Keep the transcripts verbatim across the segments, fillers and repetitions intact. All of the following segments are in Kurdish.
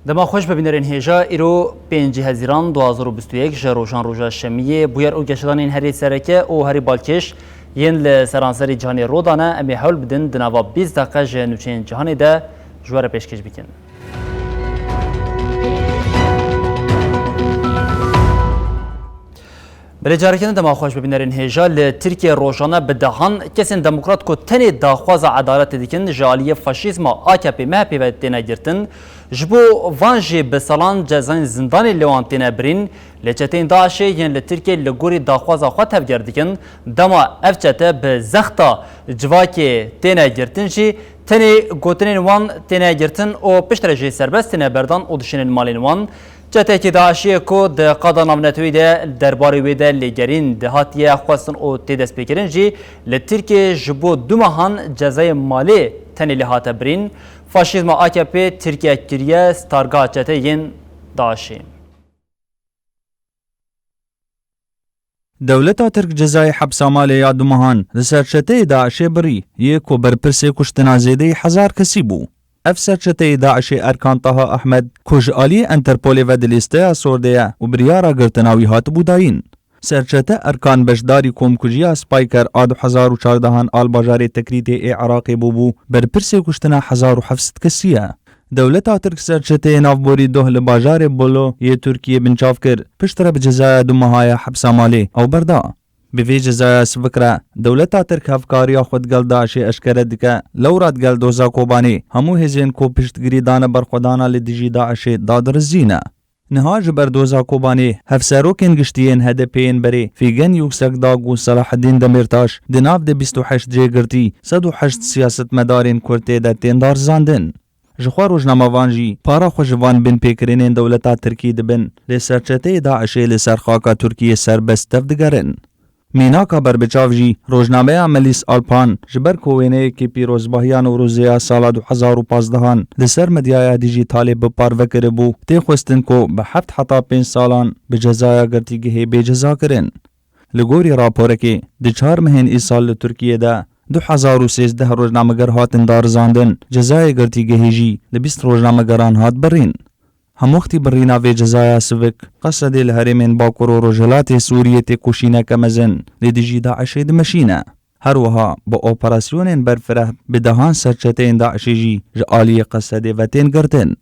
Dema xweş be bînerên hêja, îro pêncî Hezîran du hazar û bîst û yek ji rojan roja şemiyê, bûyer û geşedanên herî sereke û herî balkêş yên li seranserî cîhanê rû dane, em ê hewl bidin di nava bîst deqe ji nûçeyên cîhanê de ji we re pêşkêş bikin. Belê, careke din dema xweş be bînerên hêja. Li Tirkiye rojane bi dehan kesên demokrat ku tenê daxwaza edaletê dikin, ji aliyê faşîzma A K P M H P ve têne girtin. Ji bo van jî bi salan cezayên zindanê li wan têne birîn. Lê çeteyên DAIŞê yên li Tirkiyê li gorî daxwaza xwe tevger dikin, dema ev çete bi zexta civakê têne girtin jî, tenê gotinên wan têne girtin û piştre jî serbest têne berdan û dişînin malên wan. Çeteyekî DAIŞê ku di qada navnetewî de derbarê wê de lêgerîn dihatiye xwestin û tê destpêkirin jî, li Tirkiyê ji bo du mehan cezayê malê tenê lê hate birîn. Faşîzma A K P Tirkiye kiriye starga çeteyên DAIŞê. Dewleta Tirk cezayê hepsa malê ya du mehan li ser çeteyê DAIŞê birî, yê ku berpirsê kuştina zêdeyî hezar kesî bû. Ev serçeteyê DAIŞê Erkan Taha Ehmed, ku ji aliyê Enterpolê ve di lîsteya sor de ye û biryara girtina wî hatibû dayîn. Serçete Erkan beşdarî komkujiya Spyker a du hezar û çardehan a li bajarê Tekrîtê ê Iraqê bûbû, berpirsê kuştina hezar û heft sed kesî ye. Dewleta Tirk serçeteyê navborî doh li bajarê Bolu yê Tirkiyê binçav kir, piştre bi cezaya du meha ya hepsa malê ew berda. Bi vê cezaya sivik re, dewleta Tirk hevkariya xwe digel DAIŞê eşkere dike, lewra digel doza Kobanê, hemû hêzên ku piştgirî dane berxwedana li dijî DAIŞê dadirizîne. Niha ji ber doza Kobanê, hevserokên giştî yên H D P yên berê Fîgen Yuksekdag û Selaheddîn Demîrtaş di nav de bîst û heşt cêgirtî, sed û heşt siyasetmedarên Kurd tê de tên darizandin. Ji xwe rojnamevan jî para xwe ji van binpêkirinên dewleta Tirkî dibin, lê serçeteyê DAIŞê li ser xaka Tirkiyê serbest tevdigerin. Mînaka berbiçav jî rojnameya Melîs Alpan, ji ber ku wêneyekî pîrozbahiya Newrozê ya sala du hezar û pazdehan li ser medyaya dîjîtalê bi parve kiribû, tê xwestin ku bi heft heta pênc salan bi cezaya girtîgehê bê cezakirin. Li gorî raporekê, di çar mehên îsal li Tirkiyê de du hezar û sêzdeh rojnameger hatin darizandin, cezayê girtîgehê jî li bîst rojnamegeran hat birîn. Hemwextî birîna vê cezaya sivik, Qesedê li herêmên Bakur û Rojhilatê Sûriyê têkoşîneke mezin li dijî DAIŞê dimeşîne. Her wiha bi operasyonên berfireh bi dehan serçeteyên DAIŞê jî ji aliyê Qesedê ve tên girtin.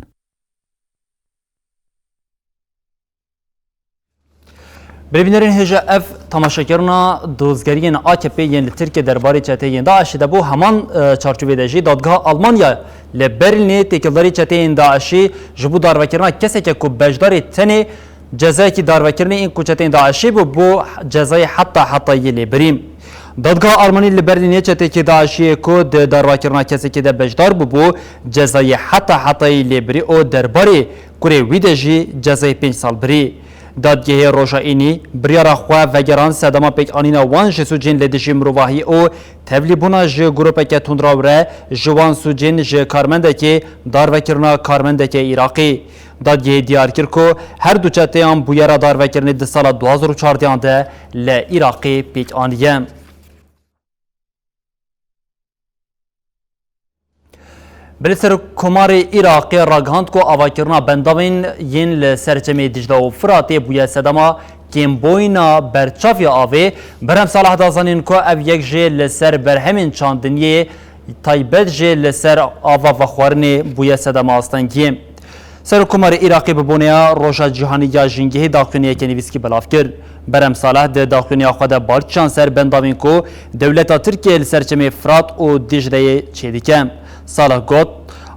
Birêvînerên hêja, ev temaşekirina dozgeriyên A K P yên li Tirkiye derbarê çeteyên DAIŞê de bû. Heman, e, çarçovê de jî dadgeha Almanya li Berlînê têkildarî çeteyên DAIŞê ji bo darvekirina keseke ku beşdarê tenê cezayekî darvekirinê ên ku çeteyên DAIŞê bû, bû cezayê heta hetayî lê birî. Dadgeha Almanî li Berlînê çeteyekî DAIŞê ku di darvekirina kesekê de beşdar bûbû, cezayê heta hetayî lê birî û derbarê kurê wî de jî cezayê pênc sal birî. Dadgehê roja înî biryara xwe vegerand sedema pêkanîna wan ji sûcên li dijî mirovahî û tevlîbûna ji grûpeke tundrew re ji wan sûcên ji karmendekê darvekirina karmendeke Iraqî. Dadgehê diyar kir ku her du çeteyan bûyera darvekirinê di sala du hazar û çardehan de li Iraqê pêk aniye. Belê, Serokkomarê Iraqê ragihand ku avakirina bendavên yên li ser çemê Dîcle û Firatê bûye sedema kêmbûna berçaviya avê. Berhem Salah da zanîn ku ev yek jê li ser berhemên çandiniyê taybet jê li ser ava vexwarinê bûye sedema astengiyê. Serokkomarê Iraqê bi boneya Roja Cîhanî ya Jîngehê daxuyaniyeke nivîskî belav kir. Berhem Saleh di daxuyaniya xwe de bal kişand ser bendavên ku dewleta Tirkiye li ser çemê Firat û Dicleyê çêdike. Saleh got,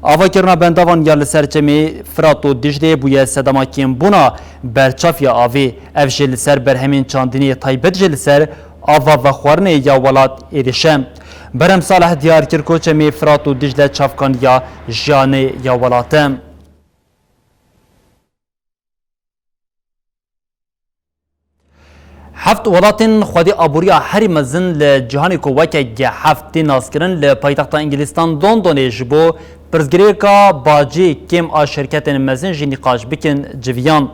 avakirina bendavan ya li ser çemê Firat û Dicleyê bûye sedema kêmbûna berçaviya avê. Ev jî li ser berhemên çandiniyê taybet jî li ser ava vexwarinê ya welat êrîş e. Berem Salih diyar kir ku çemê Firat û Dicle çavkaniya jiyanê ya welat e. Heft welatên xwedî aboriya herî mezin li cîhanê ku weke G heft tê naskirin, li paytexta Îngilîstan Londonê ji bo pirsgirêka bacê kêm a şirketên mezin jî nîqaş bikin civiyan.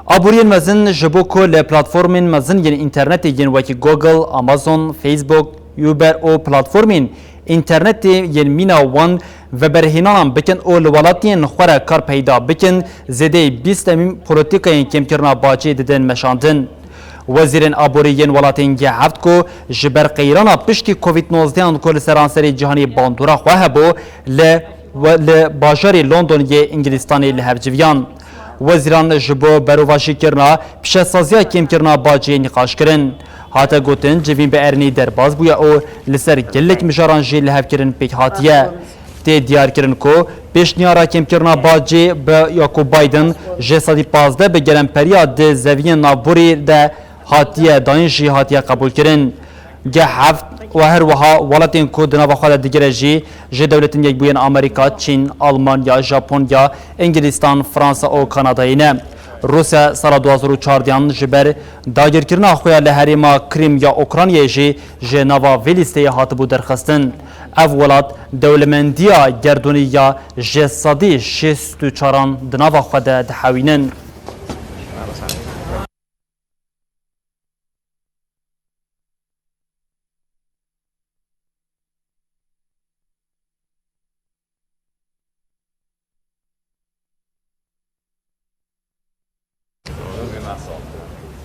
Aboriyên mezin ji bo ku li platformên mezin yên înternetê yên wekî Google, Amazon, Facebook, Uber û platformên înternetê yên mîna wan veberhênanan bikin û li welatiyên xwe re kar peyda bikin, zêdeyî bîst emîn polîtîkayên kêmkirina bacê didin meşandin. Wezîrên aborî yên welatên G heft ku ji ber qeyrana piştî Covid nozdehan ku li seranserê cîhanê bandora xwe hebû, li, li bajarê London yê Îngilîstanê li hev civiyan. Wezîran ji bo berovajîkirina pişesaziya kêmkirina bacê nîqaş kirin. Hate gotin, civîn bi erênî derbas bûye û li ser gelek mijaran jî lihevkirin pêk hatiye. Tê diyarkirin ku pêşniyara kêmkirina bacê bi ya ku Biden ji sedî pazdeh bi geremperiya di zeviyên navborî de hatiye dayîn jî hatiye qebûlkirin. G heft û her wiha welatên ku di nava xwe de digire jî ji Dewletên Yekbûyên Amerîka, Çîn, Almanya, Japonya, Îngilîstan, Fransa û Kanadayê ne. Rûsya sala du hazar û çardeh ji ber dagirkirina xwe ya li herêma Krîm ya Ukraynayê jî ji nava vê lîsteyê hatibû derxistin. Ev welat dewlemendiya gerdûnî ya ji sedî şêst û çaran di nava xwe de dihewînin.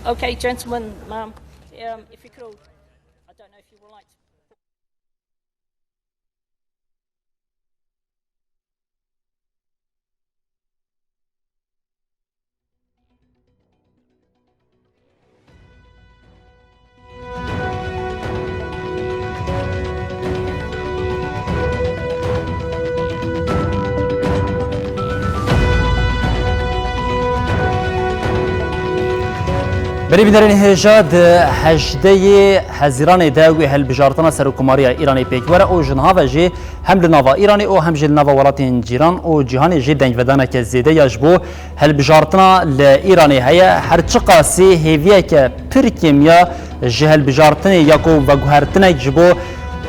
Okay, gentlemen, ma'am, um, if you could all, I don't know if you would like to. Berî bînerên hêja, di hejdeyê Hezîranê de wê hilbijartina Serokkomariya Îranê pêk were û ji niha ve jî hem li nava Îranê û hem jî li nava welatên cîran û cîhanê jî dengvedaneke zêde ya ji bo hilbijartina li Îranê heye. Her çiqasî hêviyeke pir kêm ya ji hilbijartinê ya ku veguhertinek ji bo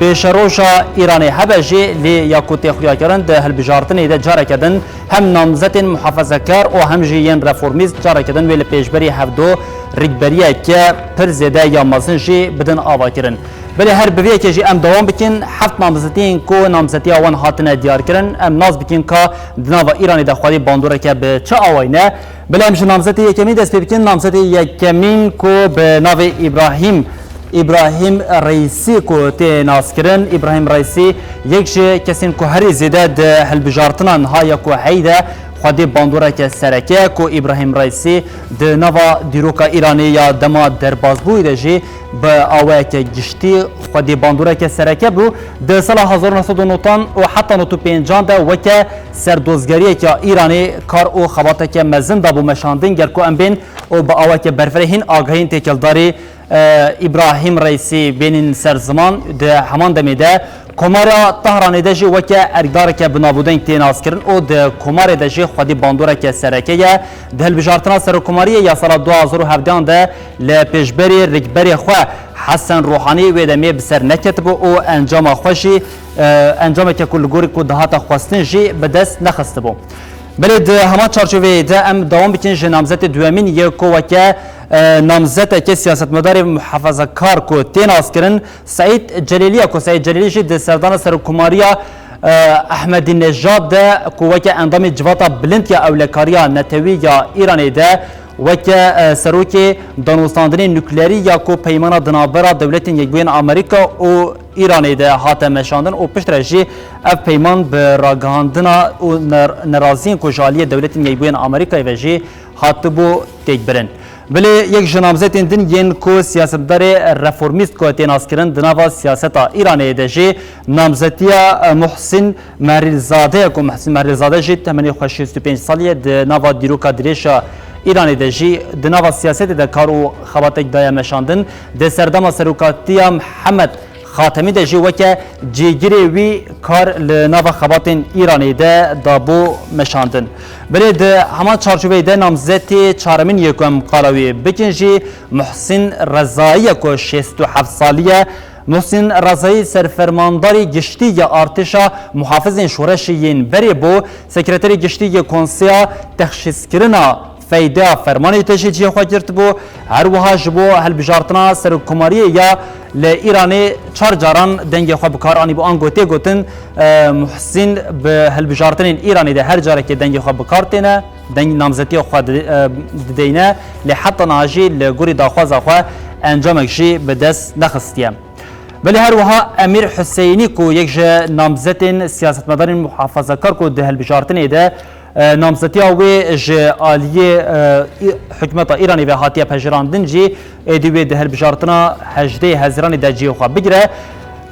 pêşeroja Îranê hebe jî, lê ya ku tê xuyakirin di hilbijartinê de careke din hem namzetên muhafazekar û hem jî yên reformîst careke din wê li pêşberî hevdo rîkberiyeke pir zêde ya mezin jî bidin avakirin. Belê her bi vê yekê jî em dewam bikin. Heft namzetiyên ku namzetiya wan hatine diyarkirin, em nas bikin ka di nava Îranê de xwedî bandoreke bi çi awayî ne. Belê em ji namzetê yekemîn dest pê bikin. Namzetê yekemîn ku bi navê Îbrahîm, Îbrahîm Reîsî ku tê naskirin. Îbrahîm Reîsî yek ji kesên ku herî zêde di hilbijartina niha ya ku heyî de xwedî bandoreke sereke ku Îbrahîm Reîsî di nava dîroka Îranê ya dema derbasbûyî de jî bi awayeke giştî xwedî bandoreke sereke bû. Di sala hezar û neh sed û nod û heta nod û pênc de weke serdozgeriyeke Îranê kar û xebateke mezin dabû meşandin, ger ku em bên û bi awayeke berfireh hîn agahiyên têkildarî, e, Îbrahîm Reîsî bênîn ser ziman. Di heman demê de Komara Tehranê de jî weke erkdareke bi navûdeng tê naskirin û di komarê de jî xwedî bandoreke sereke ye. Di hilbijartina serokkomariyê ya sala du hazar û hevdehan de li pêşberî rikberê xwe Hesen Ruhanî wê demê bi ser neketibû û encama xwe jî, e, encameke ku li gorî ku dihate xwestin jî bi dest nexistibû. Belê di heman çarçoveyê de em dewam bikin ji namzetê duyemîn yê ku weke, e, namzeteke siyasetmedarê muhafazekar ku tê naskirin, Seîd Celîlî ye ku Seîd Celîlî jî di serdana serokkomariya, e, Ehmedînejad de ku weke endamê Civata Bilind ya Ewlekariya Netewî ya Îranê de weke, e, serokê danûstandinê nukleerî ya ku peymana di navbera Dewletên Yekbûyên Amerîka û Îranê de hate meşandin û piştre jî ev peyman bi ragihandina û ner-, neraziyên ku ji aliyê Dewletên Yekbûyên Amerîkayê ve jî hatibû têkbirin. Belê yek ji namzetên din yên ku siyasetdarê reformîst ku tê naskirin di nava siyaseta Îranê de jî namzetiya, e, Muhsin Mehrîlzade ye ku Muhsin Mehrîlzade jî temenê xwe şêst û pênc salî ye, di nava dîroka dirêj a Îranê de jî di nava siyasetê de kar û xebatek daye meşandin. Di serdema serokatiya Mihemed Xatemî de jî weke cîgirê wî kar li nava xebatên Îranê de dabû meşandin. Belê di heman çarçoveyê de namzetê çaremîn yê ku em qala wî bikin jî Muhsîn Rezayî ye ku şêst û heft salî ye. Muhsîn Rezayî serfermandarê giştî ya artêşa muhafizên şoreşê yên berê bû, sekreterê giştî yê Konseya Texşîskirina Feydeya Fermanê te jî cihê xwe girtibû. Her wiha ji bo hilbijartina serokkomariyê ya li Îranê çar caran dengê xwe bi kar anîbû. Ango tê gotin, e, Muhsîn bi hilbijartinên Îranê de her carekê dengê xwe bi kar têne, deng namzetiya xwe di-, e, dideyne, lê heta niha jî li gorî daxwaza xwe encamek jî bi dest nexistiye. Belê her wiha Emîr Huseynî ku yek ji namzetên siyasetmedarên muhafazekar ku di hilbijartinê de, e, namzetiya wê ji aliyê, e, î-, hikûmeta Îranê ve hatiye pejirandin jî êdî wê di hilbijartina hejdê Hezîranê de cihê xwe bigire.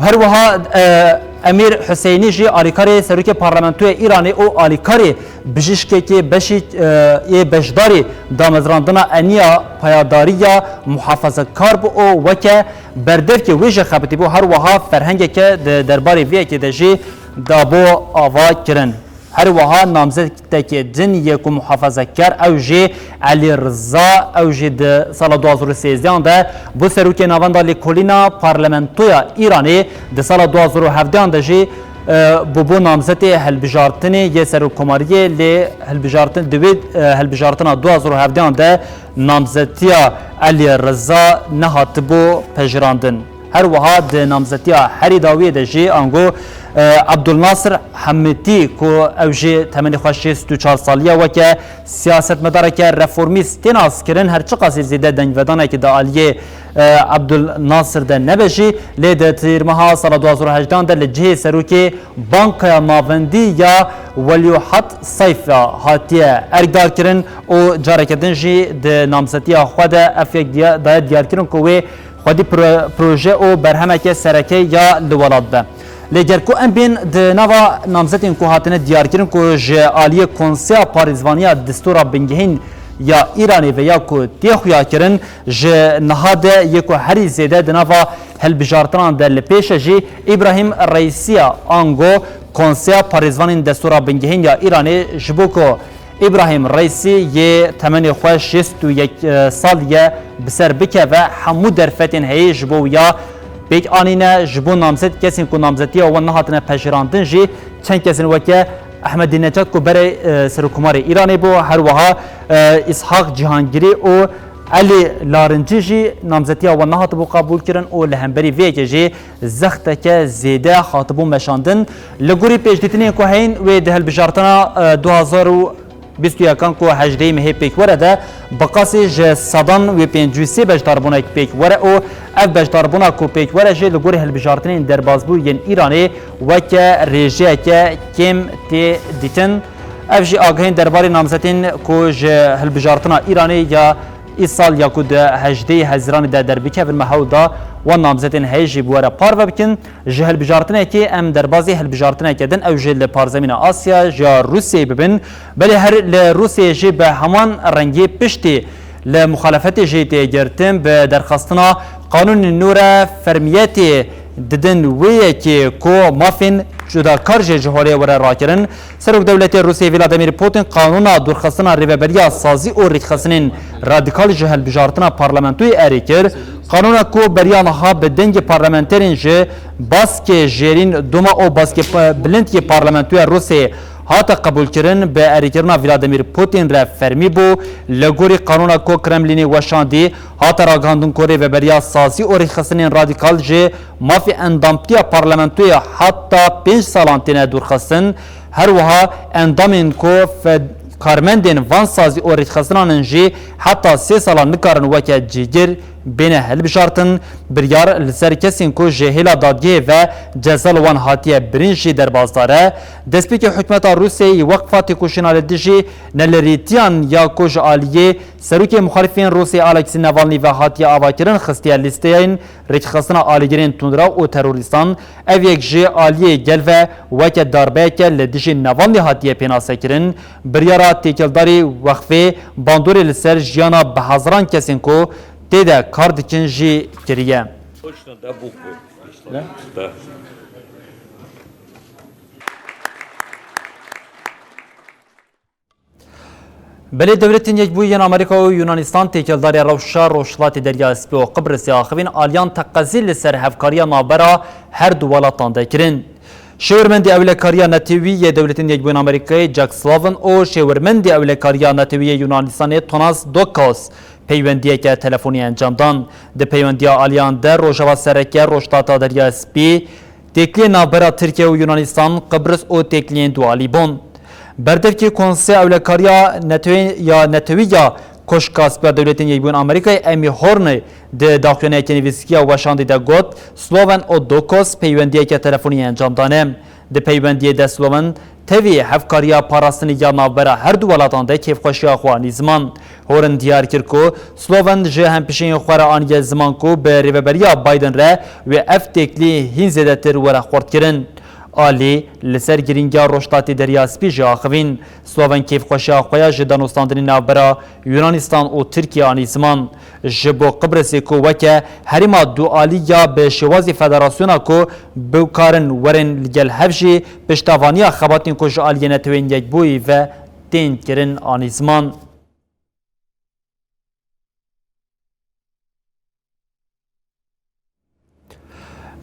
Her wiha, e, Emîr Huseynî jî alîkarê serokê parlamentoya Îranê û alîkarê bijîşkekê beşî, e, yê beşdarî damezrandina eniya payadariya muhafazekar bû û weke berdevkê wê jî xebitîbû, her wiha ferhengeke di derbarê vê yekê de jî dabû ava kirin. Her wiha namzetekê din yê ku muhafazekar ew jî Elî Riza, ew jî di sala du hazar û sêzdeh de bû serokê navenda lêkolîna parlamentoya Îranê, di sala du hazar û hevdeh de jî, e, bûbû namzetê hilbijartinê yê serokkomariyê, lê hilbijartin, di wê, e, hilbijartina du hazar û hevdeh de namzetiya Elî Riza nehatibû pejirandin. Her wiha di namzetiya herî dawiyê de jî ango, e, Abdulnasir Hemîtî ku ew jî temenê xwe şêst û çar salî ye, weke siyasetmedareke reformîst tê naskirin, her çiqasî zêde dengvedanekî di aliyê, e, Abdulnasir de nebe jî, lê di tîrmeha sala du hazar û hejdeh de li cihê serokê Bankaya Navendî ya Welîhat Seyf hatiye erkdarkirin û careke din jî di namzetiya xwe de ev yek diya-, daye diyarkirin ku wê xwedî pro-, proje û berhemeke sereke ya li welat be. Lê ger ku em bên di nava namzetên ku hatine diyarkirin ku ji aliyê Konseya Parêzvaniya Destûra Bingehîn ya Îranê ve ya ku tê xuyakirin, ji niha de yê ku herî zêde di nava hilbijartinan de li pêş e jî Îbrahîm Reîsî ye, ango Konseya Parêzvanên Destûra Bingehîn ya Îranê, ji bo ku Îbrahîm Reîsî yê temenê xwe şêst û yek, e, sal ye, bi ser bikeve, hemû derfetên heyî ji bo wiya pêk anîne, ji bo namzet, kesên ku namzetiya wan nehatine pejirandin jî çend kesên weke Ehmedînecat ku berê, e, serokkomarê Îranê bû, her wiha, e, Îshaq Cîhangirî û Elî Larincî jî namzetiya wan nehatibû qebûlkirin û li hemberî vê yekê jî zexteke zêde hatibû meşandin. Li gorî pêşdîtinên ku heyîn wê di hilbijartina, e, du hazar û bîst û yekan ku hejdehê mehê pêk were de, bi qasî ji sedan wê pêncî û sê beşdarbûnek pêk were û ev beşdarbûna ku pêk were jî li gorî hilbijartinên derbazbûyî yên Îranê weke rêjeyeke kêm tê dîtin. Ev jî agahên derbarê namzetên ku ji hilbijartina Îranê ya îsal ya ku di hejdehê Hezîranê de derbikevin me hewl da wan namzetên heyî jî bi we re parve bikin. Ji hilbijartinekê em derbazî hilbijartineke din, ew jî li parzemîna Asya ya Rûsyayê bibin. Belê her li Rûsyayê jî bi heman rengî piştî li muxalefetê jî tê girtin, bi derxistina qanûnên nû re fermiyetê didin wê yekê ku mafên cudakar jê ji holê were rakirin. Serokdewletê Rûsyayê Vladimir Putin qanûna dûrxistina rêveberiya sazî û rêkxistinên radîkal ji hilbijartina parlamentoyê erê kir. Qanûna ku beriya niha bi dengê parlamenterên ji baskê jêrîn doma û baskê p-, bilind yê parlamentoya Rûsyayê hate qebûlkirin, bi erêkirina Vladimir Putin re fermî bû. Li gorî qanûna ku Kremlînê weşandî, hate ragihandin ku rêveberiya sazî û rêkxistinên radîkal ji mafê endamtiya parlamentoyê heta pênc salan têne dûrxistin. Her wiha endamên ku fe-, karmendên van sazî û rêkxistinanin jî heta sê salan nikarin weke cîgir bêne hilbijartin. Biryar li ser kesên ku ji hêla dadgehê ve ceza li wan hatiye birin jî derbasdar e. Destpêkê hikûmeta Rûsyayê Weqfa Têkoşîna li dijî nelirîtiyan ya ku ji aliyê serokê muxalifên Rûsyayê Alexî Navalnî ve hatiye avakirin xistiye lîsteyên rêkxistina alîgirên tundrew û terorîstan. Ev yek ji aliyê gel ve weke darbeyeke li dijî Navalnî hatiye pênasekirin. Biryara têkildarî wexfê bandorê li ser jiyana bi hezaran kesên ku tê de kar dikin jî kiriye. Belê Dewletên Yekbûyî yên Amerîka û Yunanistan têkildarî rewşa Rojhilatê Derya Spî û Qibrisê axivîn, aliyan teqezî li ser hevkariya navbera her du welatan de kirin. Şêwirmendê Ewlekariya Netewî yê Dewletên Yekbûyî yên Amerîkayê Jack Sullivan û Şêwirmendê Ewlekariya Netewî yê Yunanistanê Thomas Dokos peywendiyeke telefonî encam dan. Di peywendiya aliyan de Rojava Sereke, Rojhilata Derya Spî, têkiliyên navbera Tirkiye û Yunanistan, Qibris û têkiliyên dualî bûn. Berdevkê Konseya Ewlekariya Netewî ya Netewî ya Koşka Spî ya Dewletên Yekbûyî yên Amerîkayê Amy Horney di daxuyaniyeke nivîskî ya weşandî de got, Sloven û Dokos peywendiyeke telefonî encam dane. Di peywendiyê de Sloven tevî hevkariya parastinê ya navbera her du welatan de kêfxweşiya xwe anî ziman. Horen diyar kir ku Sloven ji hempêşeyên xwe re aniye ziman ku bi rêveberiya Biden re wê ev têkilî hîn zêdetir were xurtkirin. Alî li ser girîngiya Rojhilatê Derya Spî jî axivîn. Sloven kêfxweşiya xwe ya ji danûstandinê navbera Yunanistan û Tirkiye anî ziman. Ji bo Qibrisê ku weke herêma dualî ya bi şêwazê federasyona ku bikarin werin li gel hev jî piştavaniya xebatên ku ji aliyê Netewên Yekbûyî ve tên kirin anî ziman.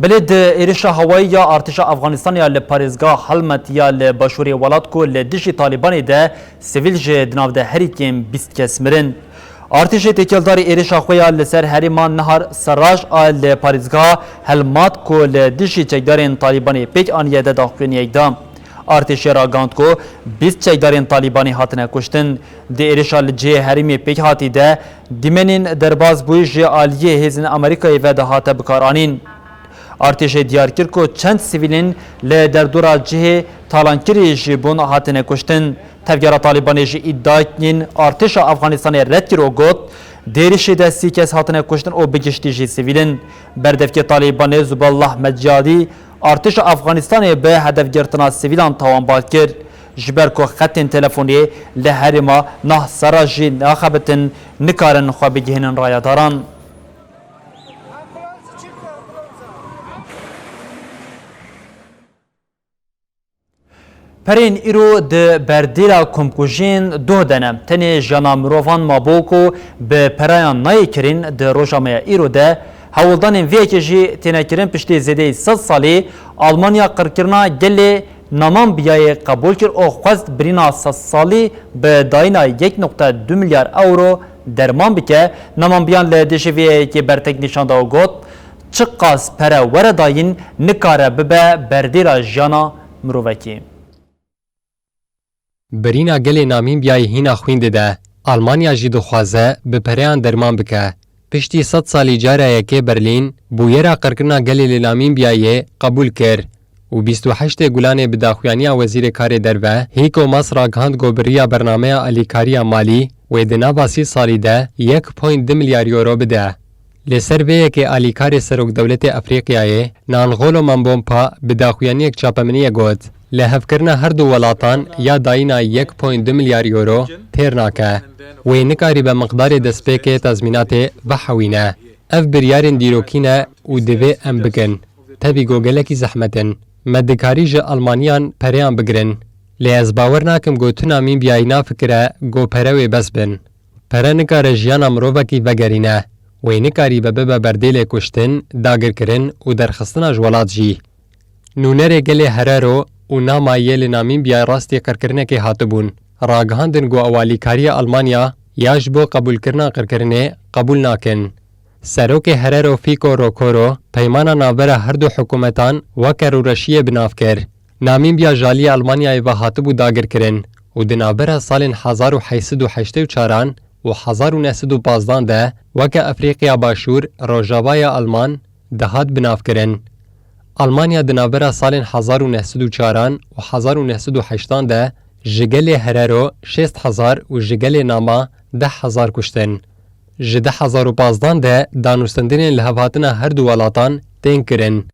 Belê di êrişa hewayî ya artêşa Afganistanê ya li parêzgeha Helmet ya li başûrê welat ku li dijî Talîbanê de sivîl ji di nav de herî kêm bîst kes mirin. Artêşê têkildarî êrişa xwe ya li ser herêma Nahar Seraj a li parêzgeha Helmat ku li dijî çekdarên Talîbanê pêk aniye de daxuyaniyek da. Artêşê ragihand ku bîst çekdarên Talîbanê hatine kuştin. Di êrişa li cihê herêmê pêkhatî de dîmenên derbazbûyî ji aliyê hêzên Amerîkayê ve dihate bikaranîn. Artêşê diyar kir ku çend sivîlên li derdora cihê talankirî jî bûn hatine kuştin. Tevgera Talîbanê jî îdiayên artêşa Afganistanê red kir û got, di êrişê de sî kes hatine kuştin û bi giştî jî sivîl in. Berdevkê Talîbanê Zuballah Mecadî artêşa Afganistanê bi hedefgirtina sivîlan tawanbar kir. Ji ber ku xetên telefonê li herêma Nah Sera jî naxebitin, nikarin xwe bigihînin rayedaran. Perên îro di berdêla komkujiyên doh de ne. Tenê jiyana mirovan mabû ku bi perayan nayê kirin, di roja me ya îro de hewldanên vê yekê jî têne kirin. Piştî zêdeyî sed salî Almanya qirkirina gelê Namanbiyayê qebûl kir û xwest birîna sed salî bi dayîna yek nokta du milyar euro derman bike. Namanbiyan li dijî vê yekê bertek nîşan da û got, çiqas pere were dayîn, nikare bibe berdêla jiyana mirovekî. Birîna gelê Namîbiyayê hîna xwîn dide. Almanya jî dixwaze bi pereyan derman bike. Piştî sed salî cara yekê Berlîn bûyera qirkirina gelê li Namîbiyayê qebûl kir û bîst û heştê Gulanê bi daxuyaniya Wezîrê Karê Derve Heiko Maas ragihand ku bi riya bernameya alîkariya malî wê di nava sî salî de yek point du milyar euro bide. Li ser vê yekê alîkarê Serokdewletê Efrîqyayê Nanxolo Mambompa bi daxuyaniyek çapemeniyê got, lihevkirina her du welatan ya dayîna yek point du milyar euro têr nake. Wê nikarîbe miqdarê destpêkê tezmînatê vehewîne. Ev biryarên dîrokî ne û divê em bikin. Tevî ku gelekî zehmet in. Me dikarî ji Almaniyan pereyan bigirin. Lê ez bawer nakim ku tu Namîbiyayî nafikire ku pere wê bes bin. Pere nikare jiyana mirovekî vegerîne. Wê nikarîbe bibe berdêlê kuştin, dagirkirin û derxistina ji welat jî. Nûnerê gelê Herero û nama yê li Namîbiyayê rastî qirkirinekê hatibûn. Ragihandin ku ew alîkariya Almanya ya ji bo qebûlkirina qirkirinê qebûl nakin. Serokê Herero Fico Rokoro peymana navbera her du hikûmetan weke rûreşiyê bi nav kir. Namîbiya ji aliyê Almanyayê ve hatibû dagirkirin û di navbera salên hezar û heşt sed û heştê û çaran û hezar û neh sed û pazdan de weke Efrîqiya Başûr, Rojavaya Alman, dihat bi nav kirin. Almanya di navbera salên hezar û neh sed û çaran û hezar û neh sed û heştan de ji gelê Herero şêst hezar û ji gelê Nama deh hezar kuştin. Ji du hezar û pazdan de danûstendinên lihevhatina her du welatan tên kirin.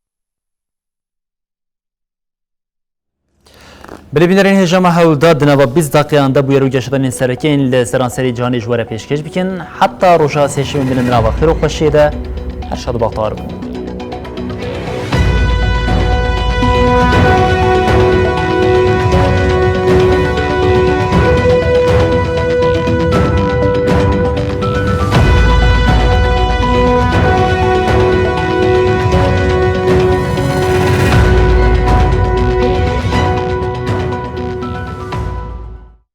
Bilêbînerên hêja me hewl da di nava bîst deqeyan de bûyer û geşedanên sereke yên li seranserê cîhanê ji we re pêşkêş bikin. Heta roja sêşemê bimînin di nava xêr û xweşiyê de. Her şad û bextewar bin.